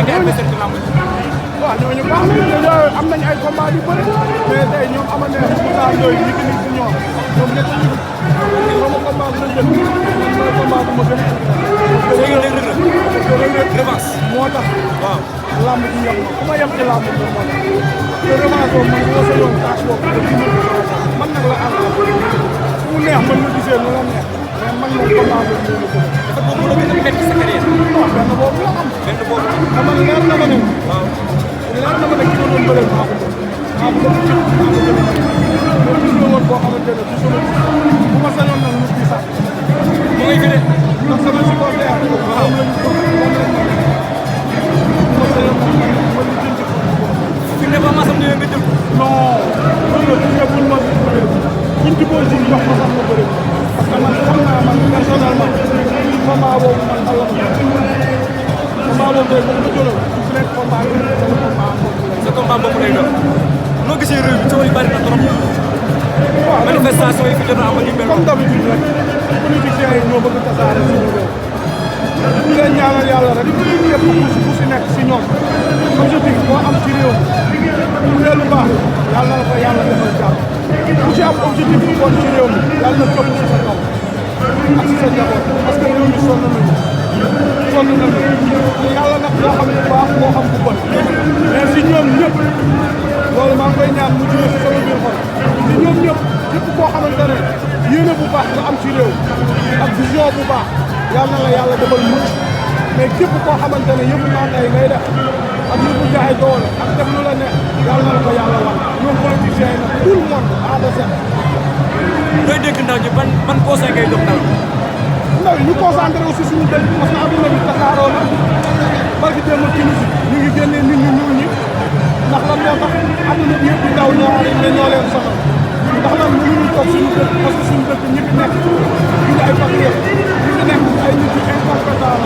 di adversaire ci lamb ji. waaw ñooñu baax na am nañ ay combat yu bëri mais tey ñoom amoon nañu Moussa Ndoye ñu ngi nii si ñoom nekk nañu sama combat bu la jël mooy combat bu ma gën a. revanche moo tax. waaw lamb ji yem na ku ma yem ci lamb bi moo tax te revanche boobu man boo sa yoon tâche boobu man nag la ànd fu mu neex man ma gisee nu la neex mais man moom combat boobu moo la gën a. dafa boobu la gën a métti sa carrière. waaw benn boobu la am. benn boobu. dama leer na ma ne. waaw leer na ma ne ki ma doon bëreel maa ko doon. maa ko doon ci maa ko gën a bëri. loolu gis nga woon boo xamante ne du sama bu ma sañoon nag nit ki sax. mu ngi fi de. ndax sama supporter moom lañu bëgg moom lañu mën. bu ma sañoon nag man ma ñu jënd ko. fi ne ba masam ñëwee nga jël ko. non loolu la gis nga buñ ma bëree buñ jubóo ci jox ma sax ma bëri parce que man xam naa man personnellement combat boobu man xaw ma combat boobu tey bu ma jëloon su nekk combat bi sa combat boobu lay doon. noo gisee réew bi coow yi bari na trop. waaw manifestation yi fi jot a am yu mel comme d'habitude rek politiciens yi ñoo bëgg tasaare suñu réew ñu leen ñaanal yàlla rek képp ku si nekk si ñoom objectif boo am ci réew mi bu dee lu baax yàlla na la ko yàlla defal jàmm ku si am objectif bu bon ci réew mi yàlla na topp si sa kaw ak si sa njaboot parce que réew mi sonn nañu te yàlla nag moo xam bu baax moo xam bu bon mais si ñoom ñëpp loolu maa ngi koy ñaan mu jóge si sama biir xol si ñoom ñëpp képp koo xamante ne yéene bu baax nga am ci réew ak vision bu baax yàlla na la yàlla defal mucc mais képp koo xamante ne yëpp naa tey ngay def ak yëpp jaay doole ak def lu la neex yàlla na la ko yàlla wan ñoom politiciens yi nag tout le monde à de set. looy dégg ndaw ñi ban conseil ngay jox ndaw ndaw yi ñu concentré aussi suñu dëkk parce que adduna bi tasaaroo na barki démb Tunisie ñu ngi génnee nit ñu ñuul ñi ndax lan moo tax adduna bi yëpp di daw ñoo leen sonal ndax lan mënuñu toog suñu dëkk parce que suñu dëkk ñi fi nekk ñu ay patriote ñi fi nekk ay nit yu incompétent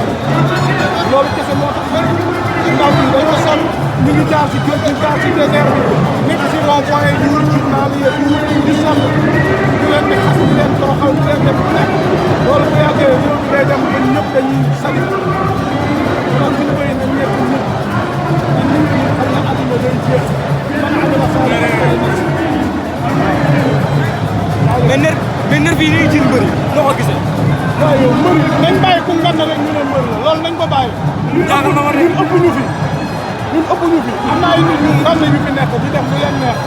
loolu kese moo tax ndaw yi dañoo sonn ñu ngi jaar ci géej gi jaar ci désert bi nekk ci rond point yi di wër journal yi di sonn di leen di xas di leen toroxal di leen def lu nekk loolu bu yàggee réew mi day dem ba ñëpp dañuy sali donc ñu bëri nañ nekk nit ñi xam ne àdduna day jeex man àdduna saa mais nerf yi day jël mbëri noo ko gisee. waaw yow mbëri nañ bàyyi ku ngan rek ñu ne mbëri la loolu nañ ko bàyyi. jaaxal na ma ñun ëpp ñu fi am na ay nit ñu ngan yu fi nekk di def lu leen neex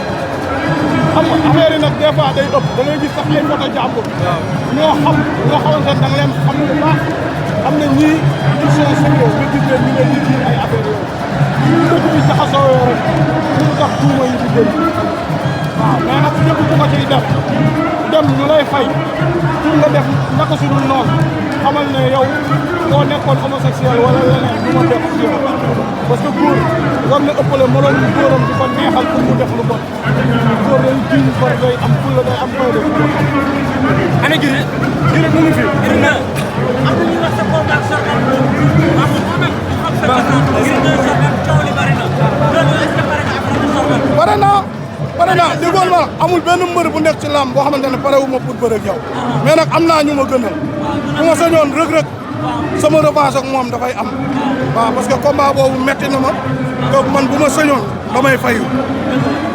xam nga affaire yi nag des fois day ëpp da ngay gis sax ay photo jàmbur ñoo xamante ne da nga leen xam bu baax xam ne ñii ils sont sérieux nga gis leen ñu leen di jiir ay affaire yooyu ñu dëkk bi jaxasoo yoo rek ñu tax tuuma yi di génn waaw mais nag ñëpp ku ko ciy def dem ñu lay fay pour nga def naka su dul noonu xamal ne yow boo nekkoon homosexuel wala leneen du ma def si yow parce que góor war na ëppale moroom góoram di ko neexal pour mu def lu bon góor day jiñ bor day am fulla day am fayda ana Gris. Gris mu ngi fi Gris na. am na ñu wax sa combat ak Sorkane waaw moom nag xam sa Gris na Sorkane coow li bari na loolu est-ce que pare nga affronter Sorkane. pare naa déggoon ma amul benn mbër bu nekk ci làmb boo xamante ne pare wu ma pour bëre ak yow mais nag am naa ñu ma gënal bu ma sañoon rëg-rëg sama revanche ak moom dafay am waaw parce que combat boobu metti na ma donc man bu ma sañoon damay fayu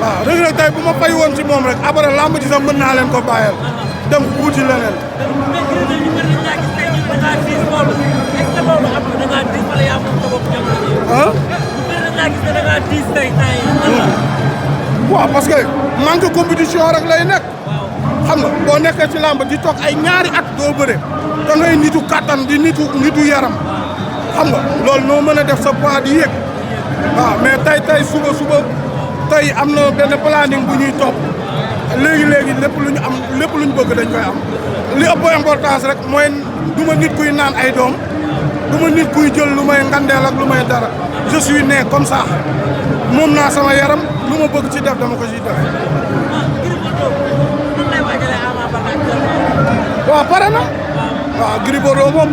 waaw rëg-rëg tey bu ma fayu woon ci moom rek après làmb ci sax mën naa leen ko bàyyal dem wuuti leneen mais Gris na ñu bëri nañ laa gis tey ñu da ngaa diis loolu est-ce que loolu am na da ngaa diis wala yaa moom sa bopp jamono ji ah ñu bëri nañ laa gis ne da ngaa diis tey temps yi waaw parce que manque compétition rek lay nekk xam nga boo nekkee ci làmb di toog ay ñaari at doo bëre da ngay nitu kattan di nitu yaram xam nga loolu noo mën a def sa poids di yéeg waaw mais tey suba tey am na benn planning bu ñuy topp léegi lépp lu ñu am lépp lu ñu bëgg dañ koy am li ëpp importance rek mooy du ma nit kuy naan ay doom du ma nit kuy jël lu may ngandeel ak lu may dara je suis né comme ça moom naa sama yaram lu ma bëgg ci def dama ko ciy def. waaw pare na. waaw Gris Bordeaux moom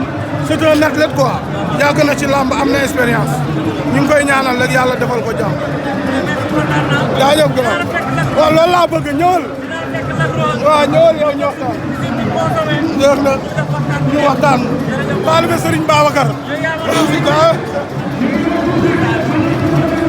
c'est un athlète quoi yàgg na ci làmb am na expérience ñu ngi koy ñaanal rek yàlla defal ko jàmm. jaajëf gannaaw waaw loolu laa bëgg ñëwal. waaw ñëwal yow ñu waxtaan. jeex na ñu waxtaan. taalibe Serigne Babacar.